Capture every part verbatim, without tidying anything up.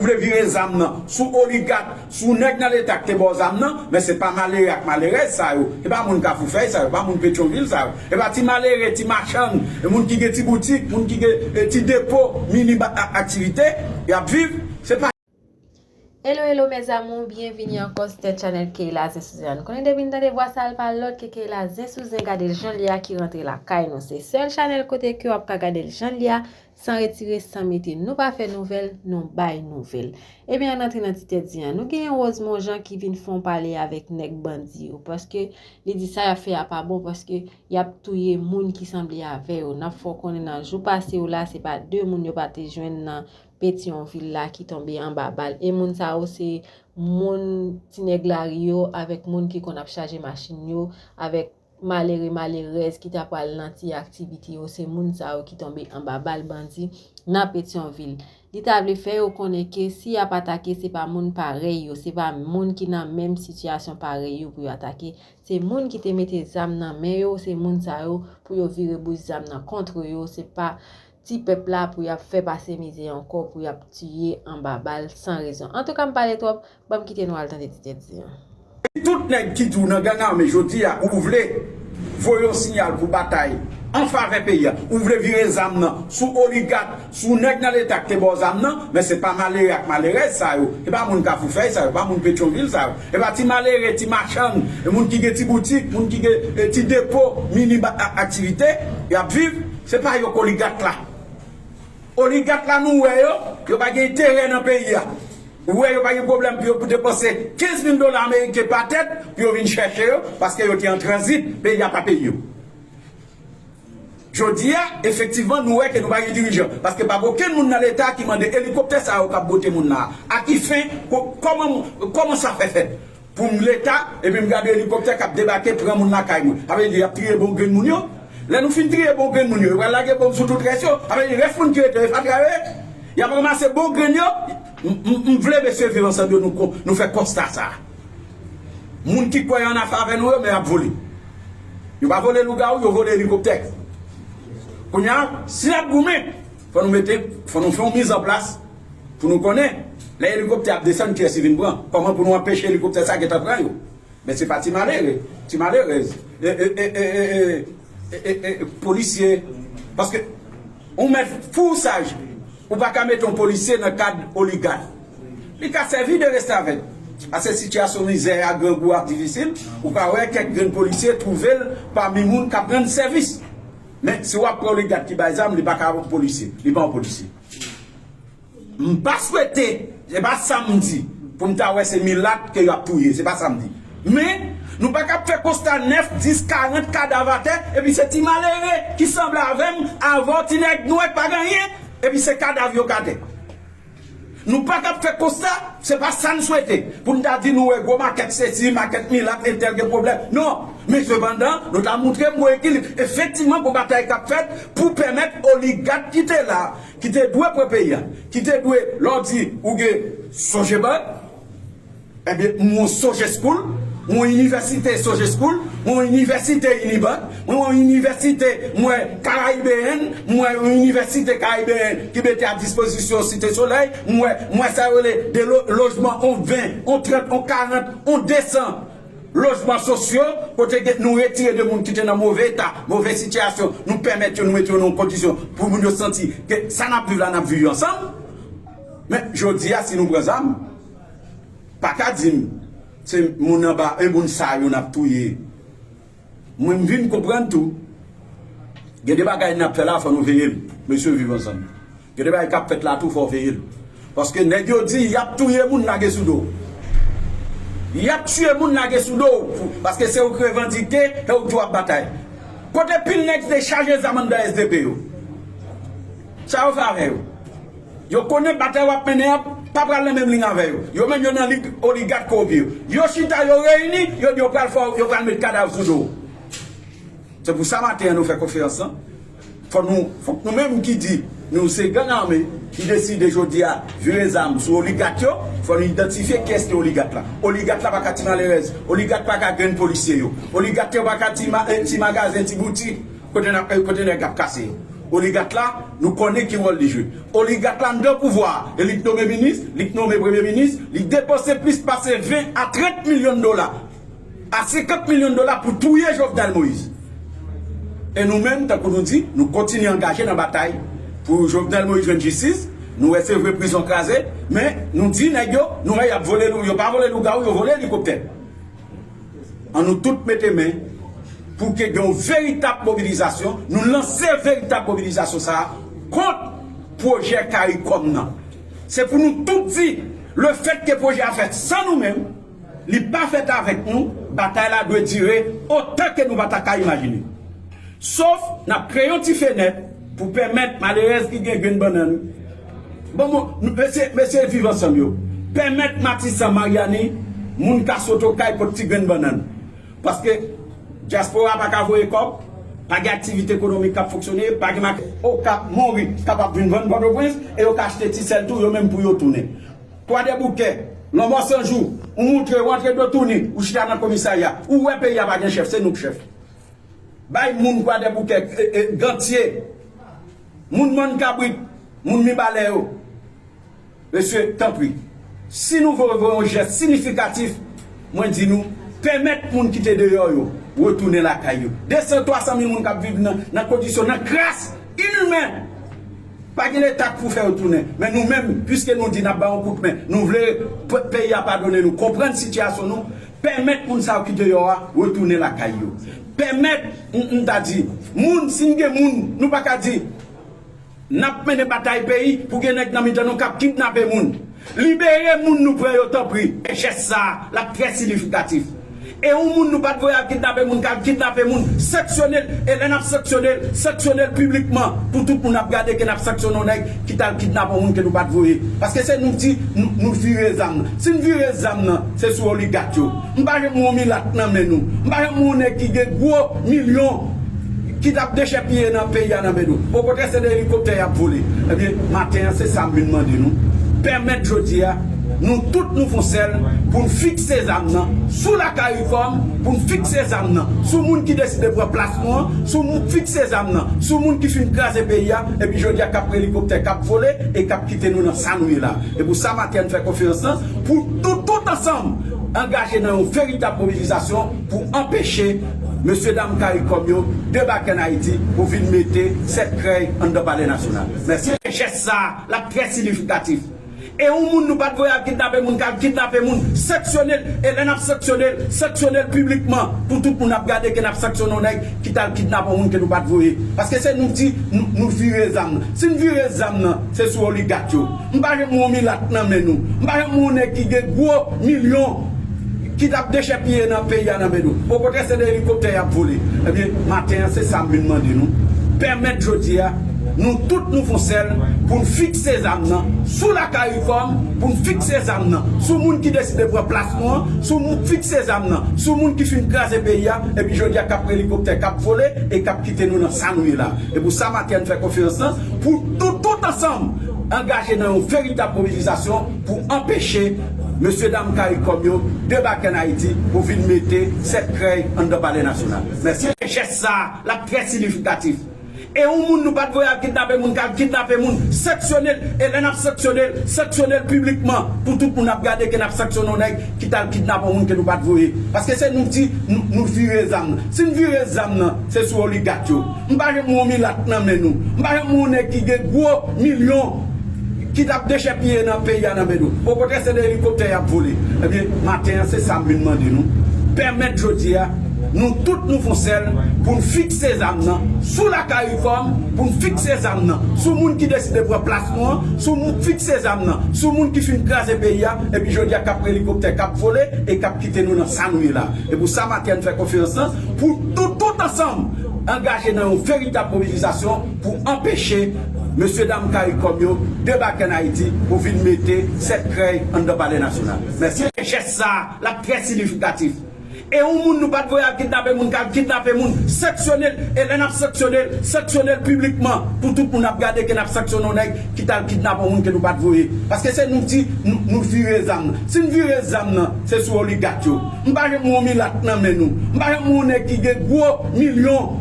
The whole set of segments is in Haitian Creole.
Ou vle vire zam nan sou oligat, sou nèg nan leta ki te ba w zam nan, men se pa malere ak malerèz sa yo, se pa moun Kafou Fèy sa yo, se pa moun Petyonvil sa yo, se pa ti malere, ti machann, e moun ki gen ti boutik, moun ki gen eh, ti depo minim ak aktivite y ap viv, se pa. Hello hello mes amours, byenvini ankò sou tèt chanèl Keyla Zen Sou Zen. Nou konnen depi n tande vwa sa a l pa lòt ke Keyla Zen Sou Zen, gade l jan l ye a ki rantre lakay nou. Se sèl chanèl kote ke w ap ka gade l jan l ye a, san retire, san mete. Nou pa fè nouvèl, nou bay nouvèl. Ebyen ann antre nan ti tèt zen an. Nou genyen Rosemond Jean ki vin fè yon pale avèk nèg bandi yo, paske li di sa y ap fè a pa bon, paske y ap touye moun ki sanble avè yo. N ap fè w konnen nan jou pase yo la, se pa de moun yo pa te jwenn nan Petyonvil la ki tonbe anba bal. E moun sa yo se moun ti nèg lari yo avèk moun ki konn ap chaje machin yo, avèk malere malerèz ki ta pral nan ti aktivite yo, se moun sa yo ki tonbe anba bal bandi nan Petyonvil. Li ta vle fè yo konnen ke si y ap atake, se pa moun parèy yo, se pa moun ki nan menm sitiyasyon parèy yo pou yo atake, se moun ki te mete zam nan men yo, se moun sa yo pou yo vire bouch zam nan kont yo, se pa ti pèp la pou y ap fè pase mizè ankò, pou y ap tiye anba bal san rezon. Antouka m pale twòp, ban m kite nou al tande ti tèt zen an. Tout nèg ki di w nan gang ame jodi a ou vle voye yon siyal pou batay an favè peyi a, ou vle vire zam nan sou oligat, sou nèg nan leta ki te ba w zam nan, men se pa malere ak malerèz sa yo, se pa moun Kafou Fèy sa yo, se pa moun Petyonvil sa yo, se pa ti malere, ti machann, e moun ki gen ti boutik, moun ki gen eh, ti depo minim ak aktivite y ap viv, se pa yo k oligat la. Oligat la nou wè yo, yo pa gen enterè nan peyi a. Ou wè yo pa gen pwoblèm pou yo pou depanse kenz mil dola ameriken pa tèt pou yo vin chèche yo, paske yo te an tranzit, peyi a pa peyi yo. Jodi a, efektivman, nou wè ke nou pa gen dirijan, paske pa gen okenn moun nan leta ki mande elikoptè sa yo k ap bote moun la a. A ki fen? Ko- Kòman kòman sa fè fèt? Pou m leta, epi m gade elikoptè k ap debake pran moun lakay mwen. Sa vle di y ap triye bon grenn moun yo. Lè nou fin triye bon grenn moun yo, yo pral lage bonm sou tout rès yo. Sa vle di rès moun ki rete yo, e fatra yo ye. Y ap ranmase bon grenn yo. M m- m vle mesye Viv Ansanm yo nou ko- nou fè konsta sa a. Moun ki kwè yo ann afè avè nou yo, men y ap vole. Yo pa vole lougawou, yo vole elikoptè. Kounye a, si n ap goumen, fò nou mete, fò nou fè yon mizanplas pou nou konnen lè elikoptè ap desann kiyès ki vin pran. Kòman pou nou anpeche elikoptè sa gentan pran yo? Men se pa ti malere, ti malerèz, e, e, e, e, e, e, e, e, polisye. Paske ou mèt fou saj, ou pa ka mete yon polisye nan kad oligat. Li ka sèvi de restavèk. Paske sitiyasyon mizè a, grangou ap difisil, ou ka wè kèk grenn polisye twouve l pami moun k ap rann sèvis. Men si w ap pran oligat ki bay zam, li pa ka yon polisye. Li pa yon polisye. M pa swete, se pa sa m di, pou m ta wè se milat ke y ap touye, se pa sa m di. Men, nou pa ka ap fè konsta nèf, dis, karant kadav atè, epi se ti malere ki sanble avè m, avè w, ti nèg nwè k pa gen anyen, epi se kadav yo k atè. Nou pa ka ap fè konsta, se pa sa n swete, pou n ta di nou wè gwo makèt sesi, makèt milat, entèl gen pwoblèm. Non, men sepandan, nou ta montre m gwo ekilib. Efektivman, gon batay k ap fèt pou pèmèt oligat ki te la, ki te dwe pran peyi a, ki te dwe, lè w di ou gen Sogebank, ebyen, m wè Sogeschool, m wè inivèsite Sogeschool, m wè inivèsite Unibank, m wè inivèsite, m wè Caribéenne, m wè inivèsite Caribéenne ki mete a dispozisyon Site Solèy, m wè, m wè sa yo rele de lo- lojman, on ven, on trant, on karant, on desan. Lojman sosyo, kote gen, nou retire de moun ki te nan move eta, move sitiyasyon, nou pèmèt yo, nou mete yo nan yon kondisyon pou moun yo santi ke sa n ap viv la, n ap viv ansanm. Men, jodi a, si nou pran zam, pa ka di m, se moun anba, e moun sa yo n ap touye. Mwen, m vin konprann tou, gen de bagay n ap fè la, fò nou veye l, mesye Viv Ansanm. Gen de bagay k ap fèt la tou, fò w veye l. Paske nèg yo di, y ap touye moun lage sou do w. Y ap tiye moun lage sou do w, paske se ou k revandike, se ou k di w ap batay. Kote pil nèg ki te chaje zam anndan S D P yo? Sa yo fè avè yo? Yo konnen batay w ap mennen an pa pral nan menm liy avè yo. Yo menm yo nan lig oligat kowonpi yo. Yo chita, yo reyini, yo di yo pral fè, yo pral met kadav sou do w. Se pou sa maten an nou fè konferans lan. Fò nou, fòk nou menm ki di nou se gang ame, ki deside jodi a vire zam sou oligat yo, fò nou idantifye kiyès ki oligat la. Oligat la pa ka ti malerèz, oligat pa ka grenn polisye yo, oligat yo pa ka ti, ma, eh, ti magazen, ti boutik, kote, n ap, eh, kote nèg ap kase yo. Oligat la, nou konnen ki wòl li jwe. Oligat la anndan pouvwa a, e li k nonmen minis, li k nonmen premye minis, li depanse plis pase ven a trant milyon dola, a senkant milyon dola pou touye Jovenel Moïse. E nou menm, tankou nou di, nou kontinye angaje nan batay pou Jovenel Moïse jwenn jistis. Nou wè se vre prizon kraze, men nou di nèg yo, nou wè y ap vole, yo pa vole lougawou, yo vole elikoptè. Ann nou tout mete men pou ke gen yon veritab mobilizasyon. Nou lanse veritab mobilizasyon sa a kont pwojè Caricom nan. Se pou nou tout di, le fait que pwojè a fèt san nou menm, li pa fèt avèk nou, batay la dwe dire otan ke nou pa ta ka imajine. Sof n ap kreye yon ti fenèt pou pèmèt malerèz ki gen grenn bannann. Bon, bon, mesye, mesye Viv Ansanm yo, pèmèt Matisan, Maryani, moun ka sot Okay pot ti grenn bannann. Paske dyaspora pa ka voye kòb, pa gen aktivite ekonomik k ap fonksyone, pa gen maket. Okap, Monri kapab vin vann Pòtoprens e yo ka achte ti sèl tou, yo menm pou yo tounen. Kwadèboukè, Lanmò Sanjou, ou moutre, ou antre Dotouni, ou chita nan komisarya, ou wè peyi a pa gen chèf, se nou k chèf. Bay moun Kwadèboukè, e, e, Gantye, moun Mòn Kabrit, moun Mibalè yo. Mesye, tanpri, si nou vle voye yon jès siyifikatif, mwen di nou, pèmèt moun ki te deyò yo retounen lakay yo. De san, twa san mil moun k ap viv nan, nan kondisyon, nan kras inimen. Pa gen Leta k pou fè yo tounen. Men nou menm, piske nou di n ap ba yon kout men, nou vle p-, peyi a padone nou, konprann sitiyasyon nou, pèmèt moun sa yo ki deyò a retounen lakay yo. Pèmèt, m, m ta di, moun, si n gen moun, nou pa ka di, n ap mennen batay peyi pou gen nèg nan mitan nou k ap kidnape moun. Libere moun nou pran yo, tanpri. E jès sa a, l ap trè siyifikatif. E yon moun nou pa t voye al kidnape moun, k al kidnape moun, sanksyone l. E lè n ap sanksyone l, sanksyone l piblikman pou tout moun ap gade ke n ap sanksyone yon nèg ki t al kidnape yon moun ke nou pa t voye. Paske se nou ki di, nou, nou vire zam nan. Si n vire zam nan, se sou oligak yo. M pa janm wè yon milat nan men nou. M pa janm wè yon nèg ki gen gwo milyon ki t ap dechèpiye nan peyi a nan men nou. Okontrè, se de elikoptè y ap vole. Ebyen, maten an, se sa m vin mande nou. Pèmèt jodi a, nou tout nou fon sèl pou n fikse zam nan sou la Caricom, pou n fikse zam nan sou moun ki deside pran plas nou an, sou moun fikse zam nan sou moun ki fin kraze peyi a, epi jodi a k ap pran elikoptè, k ap vole e k ap kite nou nan sa nou ye la. E pou sa maten an, n fè konferans lan pou tout, tout ansanm angaje nan yon veritab mobilizasyon pou anpeche mesye dam Caricom yo debake ann Ayiti pou vin mete sèt krèy anndan Palè Nasyonal. Mèsi. Jès sa a, l ap trè siyifikatif. E yon moun nou pa t voye al kidnape moun, k al kidnape moun, sanksyone l. E lè n ap sanksyone l, sanksyone l piblikman pou tout moun ap gade ke n ap sanksyone yon nèg ki t al kidnape yon moun ke nou pa t voye. Paske se nou ki di, nou, nou vire zam nan. Si n vire zam nan, se sou oligak yo. M pa janm wè yon milat nan men nou. M pa janm wè yon nèg ki gen gwo milyon ki t ap dechèpiye nan peyi a nan men nou. Okontrè, se de elikoptè y ap vole. Ebyen, maten an, se sa m vin mande nou. Pèmèt jodi a, nou tout nou fon sèl pou n fikse zam nan sou la Caricom, pou n fikse zam nan sou moun ki deside pran plas nou an, sou moun, fikse zam nan sou moun ki fin kraze peyi a, epi jodi a k ap pran elikoptè, k ap vole e k ap kite nou nan sa nou ye la. E pou sa maten an, n fè konferans lan pou tout, tout ansanm angaje nan yon veritab mobilizasyon pou anpeche mesye dam Caricom yo debake ann Ayiti pou vin mete sèt krèy anndan Palè Nasyonal. Mèsi. Jès sa a, l ap trè siyifikatif. E yon moun nou pa t voye al kidnape moun, k al kidnape moun, sanksyone l. E lè n ap sanksyone l, sanksyone l piblikman pou tout moun ap gade ke n ap sanksyone yon nèg ki t al kidnape yon moun ke nou pa t voye. Paske se nou ki di, nou, nou vire zam nan. Si n vire zam nan, se sou oligak yo. M pa janm wè yon milat nan men nou. M pa janm wè yon nèg ki gen gwo milyon ki t ap dechèpiye nan peyi a nan men nou. Okontrè, se de elikoptè y ap vole. Ebyen, maten an, se sa m vin mande nou. Pèmèt jodi a, nou tout nou fon sèl pou n fikse zam nan sou la Caricom, pou n fikse zam nan sou moun ki deside pran plas nou an, sou moun, fikse zam nan sou moun ki fin kraze peyi a, epi jodi a k ap pran elikoptè, k ap vole e k ap kite nou nan sa nou ye la. E pou sa maten an, n fè konferans lan pou tout, tout ansanm angaje nan yon veritab mobilizasyon pou anpeche mesye dam Caricom yo debake ann Ayiti pou vin mete sèt krèy anndan Palè Nasyonal. Mèsi. Jès sa a, l ap trè siyifikatif. E yon moun nou pa t voye al kidnape moun, k al kidnape moun, sanksyone l. E lè n ap sanksyone l, sanksyone l piblikman pou tout moun ap gade ke n ap sanksyone yon nèg ki t al kidnape yon moun ke nou pa t voye. Paske se nou ki di, nou, nou vire zam nan. Si n vire zam nan, se sou oligak yo. M pa janm wè yon milat nan men nou. M pa janm wè yon nèg ki gen gwo milyon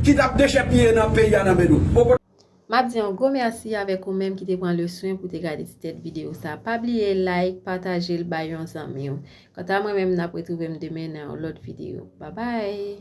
ki t ap dechèpiye nan peyi a nan men nou. Poko M ap di yon gwo mèsi avèk ou menm ki te pran le swen pou te gade ti tèt videyo sa. Pa bliye like, pataje l bay yon zanmi w. Kanta mwen menm, n ap retwouve m demen nan yon lòt videyo. Babay!